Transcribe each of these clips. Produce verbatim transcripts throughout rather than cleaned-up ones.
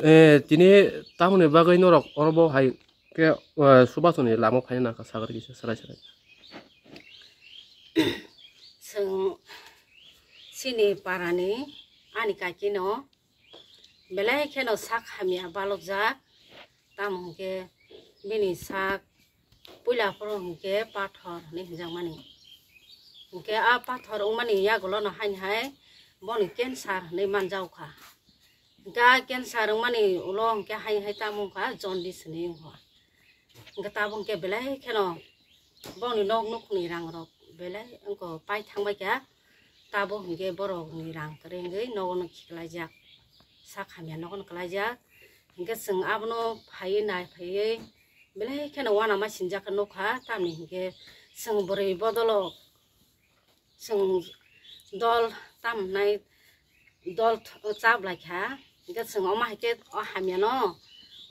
Eh, tini tamoni bagwi norok oro bo hai khe, eh, subasoni lama phaina nangkha sagri kisa sarai sarai. Chwng chini parani ani kakino belai kheno sak hamya balokjak, tamo hwnkhe bini sak puila phuru hwnkhe pathor hinwi hwnjakmani. Hwnkhe a pathor wngmani yagulono haini hai boni cancer hinwi manjak kha. Hwnkhe a cancer wngmani ulo hwnkhe haini hai tamo wngkha jaundice hinwi wngkha. Hwnkhe tabuk hwnkhe belai kheno bongni nok nukhungni rangrok belai wngkha pai thangbai kha. Tabuk hwnkhe borokni rang kwrwi wngwi nogono khiklaijak, sak hamya nogono kwlaijak. Hwnkhe chwng abono phaiwi nai phaiwi belai kheno uanama sinjak khe nukha, tamni hwnkhe chwng bwrwi bodolo chwng dol tamnai dol th-, chap lai kha. Hwnkhe chwng omo hai khe o hamyano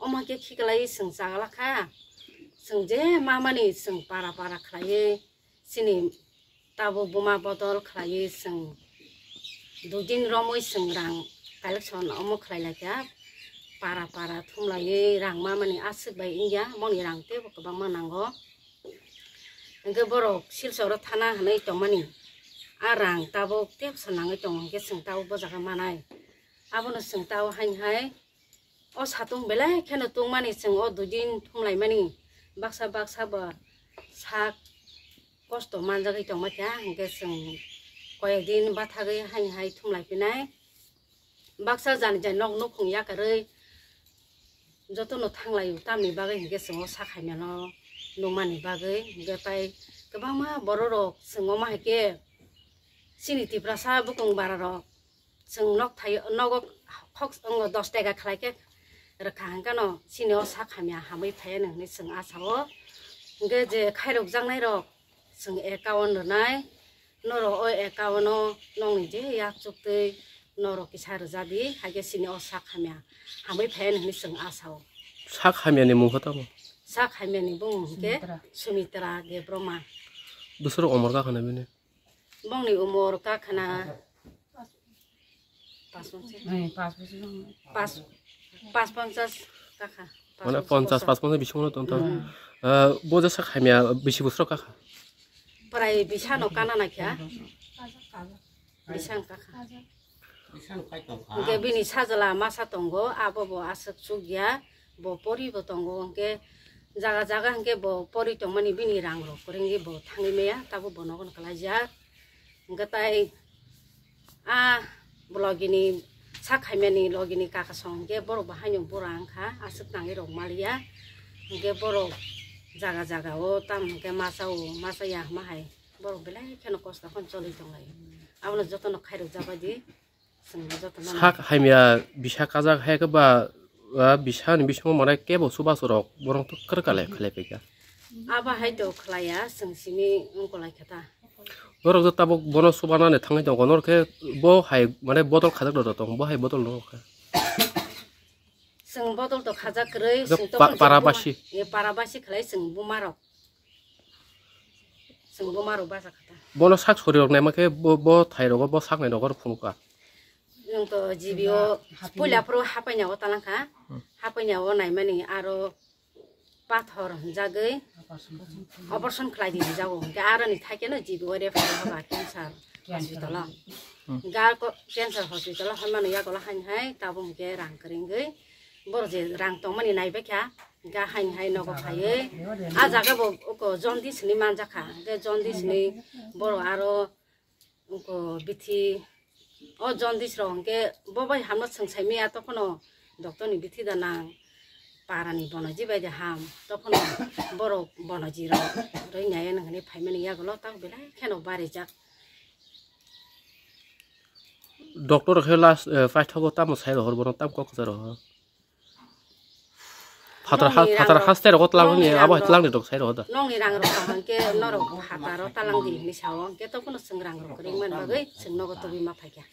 omo hai khe khiklaiwi chwng chagla kha. Chwng je mamani chwng para para khlaiwi chini tabuk buma bodol khlaiwi chwng dui din romwi chwng rang collection omo khlai lai kha. Para para thumlaiwi rang mamani aswk bai wngya, moni rang teibo kwbangma nango. Hwnkhe borok Silcharo thana hinwi tongmani, a rang tabuk tebsa nangwi tongo, hwnkhe chwng tabuk bo jaga manai. Abono chwng tabuk haini hai o satung belai kheno tungmani, chwng o dui din thumlaimani baksa baksa bo sak kosto manjagwi tongma kha, hwnkhe chwng koyek din bathagwi haini hai thumlaiphinai. Baksa jani jani nok nukhung yakarwi jotono thanglaio, tamni bagwi hwnkhe chwng o sak hamyano nukmani bagwi. Hwnkhe tai kwbangma bororok chwng omo hai khe chini Tiprasa bukung bararok chwng nok thai-, nogo khok, wngo dos taka khlai khe rwkha hwnkhe no chini o sak hamya hamwi phaiya nw hwnwi chwng asa o. Hwnkhe je khairokjaknairok chwng account rwnai, norok o account o nokni je yak chuktwi norok kisa rwja di, hai khe chini o sak hamya hamwi phaiya nw hwnwi chwng asa o. Sak hamyani mung khe tamo? Sak hamyani bumung hwnkhe Sumitra. Sumitra Debbarma. Bwswk umor kakha na bini? Bongni umor kakhana pas, eh, pas bosor. Pas, pas ponchas kakha. Pas mane ponchas, bosor. Pas ponchas bisingo tong tong. Hmm. Eh, bo je sak hamya bisi bosor kakha? Prai bisano kana na kya? Bisang kakha. Hwnkhe bini sajla masa tongo, abo bo aswk chukya, bo pori bo tongo, hwnkhe jaga jaga hwnkhe bo pori tongmani bini rang rok kwrwngwi bo thangwi maya, tabuk bo nogono kwlaijak. Hwnkhe tai a logini sak khaimani logini kakasong hwnkhe borok bo haino bura wngkha, aswk tangwi rok maliya, hwnkhe borok jaga jaga o tamo hwnkhe masa o, masa ya hwnma hai borok belai kheno kosto kheno choli tonglai. Abono jotono khairok jabaidi. Chwng jotono sak hamya bisa kajak hai khe ba, ah, bisa ni bisingo manai kebo chubachu rok borok to kwrwk kale khlai paikha. Abo hai to khlaiya, chwng simi wngkolaikha ta. Norok to tabuk bono chubanani thangwi tongo, norok khe bo hai mane bodol khajak rok tong, bo hai bodol norok khe. Chwng bodol to khajak kwrwi, khe chwng to pa-, para basi. Ye para basi khlai chwng buma rok. Chwng buma rok basa kha ta. Bono sak sori rok naima khe bo, bo thai rogo bo sak nai rogo phunukha. Nwng to G B o puila phuru hapaina o talangkha. Hmm. Hapaina o naimani aro pathor hwnjagwi operation khlai di hwnjago. Hwnkhe aroni thaikhe no G B o refer haba cancer hospital o. Hmm. Ga ko-, cancer hospital o hwnmano yagulo haini hai tabuk hwnkhe rang kwrwngwi borok je rang tongmani naibaikha. Ga haini hai nogo phaiwi a jaga bo uko jaundice hinwi manjakha. Hwnkhe jaundice hinwi borok aro uko bithi o jaundice rok hwnkhe bo bai hamno chwng saimaya, tokhono doctor ni bithi da nang, para ni bonoji bai de ham, tokhono borok bonoji rok rwi nai nang hinwi phaimani yagulo tak belai kheno barijak. Doctor rok khe last, eh, paithago tamo sai rohor, bono tam kok kwcharo. Phatar ha-, nongni phatar rang rok, haste rogo tlang nongni ni, rang abo rok, tlang ni rok sai rogo da. Nongni rang rok kaham khe norok phatar o talang di hinwi sao, hwnkhe tokhono chwng rang rok kwrwng man bagwi chwng nogo tubui ma phaikha.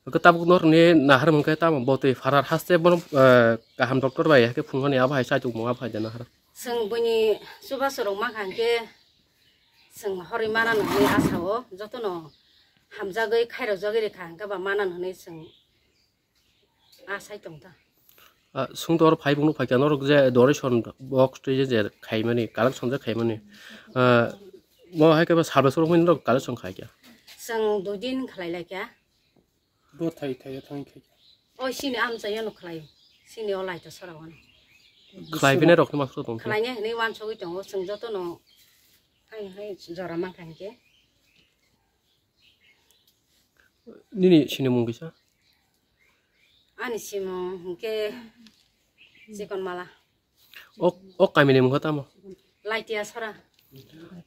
Hwnkhe tabuk norok ni nahar mung khe tamo botwi phatar haste bono, eh, kaham doctor bai hakhe phunukmani abo hai chaitukmung abo hai da nahar. Chwng buini chubachu rok mankha hwnkhe chwng horwi mana nw hinwi asa o, jotono hamjagwi khairokjagwi rikha hwnkhe ba mana nw hinwi chwng. A sai tong ta. Ah, sung tor phai bung phai kya norok je donation box twi je je khaimani, collection je khaimani. Ah, mo hai khe ba service rok mani norok collection khai kya. Sung dui din khlai lai kya. Bo thai thai thang khai kya. Oi sini am cha yano khlai. Sini o lai ta sara wan. Khlai bine rok ma sro tong. Khlai ne ni wan sogwi tongo sung joto no. Hai hai jora mang khai ke. Nini sinimung kisa? Ani simung hwnkhe Chikon Mala. O, o kamini mungkha tamo? Laitia Sora.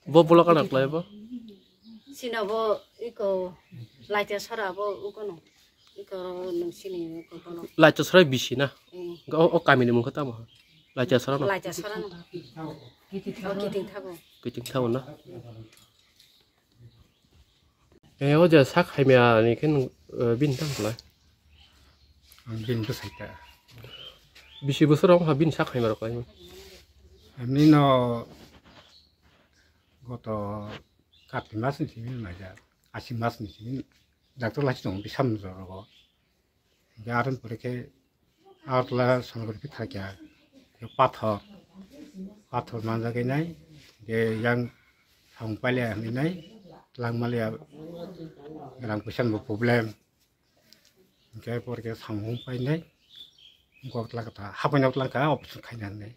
Bo block ana khlai bo? Sino bo iko Laitia Sora bo ukono. Iko nung sini iko kono. Laitia Sora bisi na? Eh. O, o kamini mungkha tamo? Laitia Sora no? Laitia Sora no. O kiting thago. Kiting thago na? Eh, o je sak haimya ni khe nwng, eh, bini tang khlai? Ang bini bwsai ta. Bisi bosor wng ha bini sak haimya rok khlai? Ani no goto Karti mas ni simi naijak, Asin mas ni simi doctor lai tong bisam jorogo. Hingke aron pore khe Agartala sonography khaikha, pathor, pathor manjagwi nai, hingke yang samung pailiya hinwi nai, twlangmaliya, rang puisa ni bo problem, hingke pore khe samung painai, kok twlangkha, hapoino twlangkha operation khaina hinwi,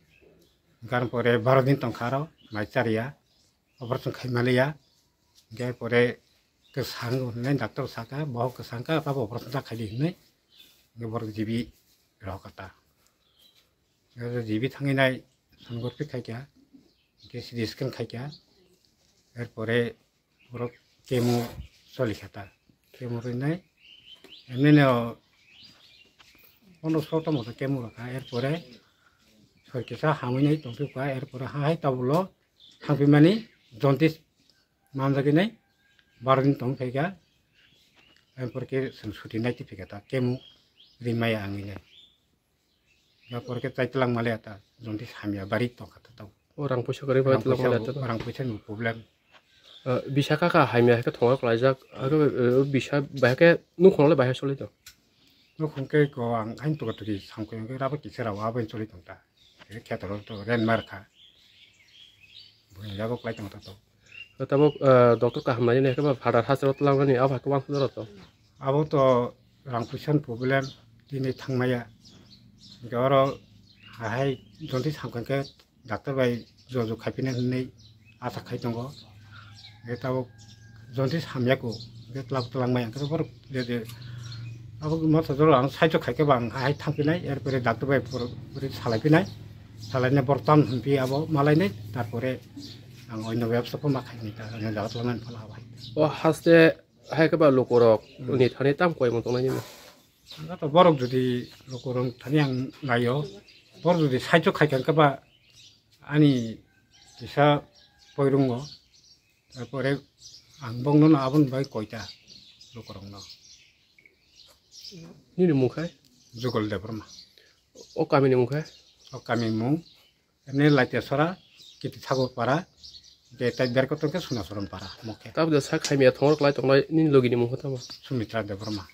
hingke aron pore baro din tongkha aro, mai chariya, operation khaimaliya, hingke pore kwsang hinwi doctor saka, bo kwsang kha, tabo operation ta khaidi hinwi, hingke borok jibi rohor kha ta. Hingke jibi thangwi nai sonography khaikha, hingke C T scan khaikha, er pore borok chemo choli kha ta. Chemo rwi nai, emni no pondro sotro moto chemo rwkha, er pore soi kisa hamwi nai tongphikha, er pore ha hai tabuk lo thangphimani jaundice manjagwi nai baro din tong phaikha, er pore khe chwng suti nai twi phaikha ta, chemo rimaya wngwi nai. Yapor khe chai twlang maliya ta, jaundice hamya bari tongkha ta tau. O rang puisa kwrwi bai Rang twlang puisa maliya bo, ta. Rang puisa ni problem. Ah, bisa kha kha hamya khe thongor klaijak, ah, bisa bai khe nukhung le bai choli to. Nukhung khe ko ang hain tuka tuki samkhe khe rabo kisa rao abo choli tong ta. Khe kheto to ren mar kha. Buini jago klai tong ta to. Tabok, ah, doctor kaham nai ne khe ba phadar hasteo twlang nani abo khe wansuk jora to. Abo to rang puisa ni problem tini thang maya. Hingke oro hai jaundice hamkha khe doctor bai jojok khaipina hinwi asa khai tongo. Hingke tabok jaundice hamya ko, hingke twlak twlang maya hingke borok je je abo motha jora ang saichok khaikhe ba ang hai thangpinai, er pore doctor bai pore salai pinai, salai ne borok tam hinphi abo malai nai, tarpore ang oino bebsa pho ma khainai ta, oino jaga twlang nani phala abo hai. O haste hai khe ba lukurok Hmm. ni thani tam koi mung tongnai nini? Ang to borok jodi lukurok thani ang naio, borok jodi saichok khaikha hingke ba ani kisa poirungo, tarpore ang bongno no aboni bai koita lukurokno. Nini mung khai? Jugol Debbarma. O kami ni mung khai? O kami mung Emni Laitia Sora, Kiti Thakur Para, je tai berko tongkhe Sunasorom Para, mokhe. Tabuk sak khaimya thongor klai tongnai nini logi ni mung khe tamo? Sumitra Debbarma.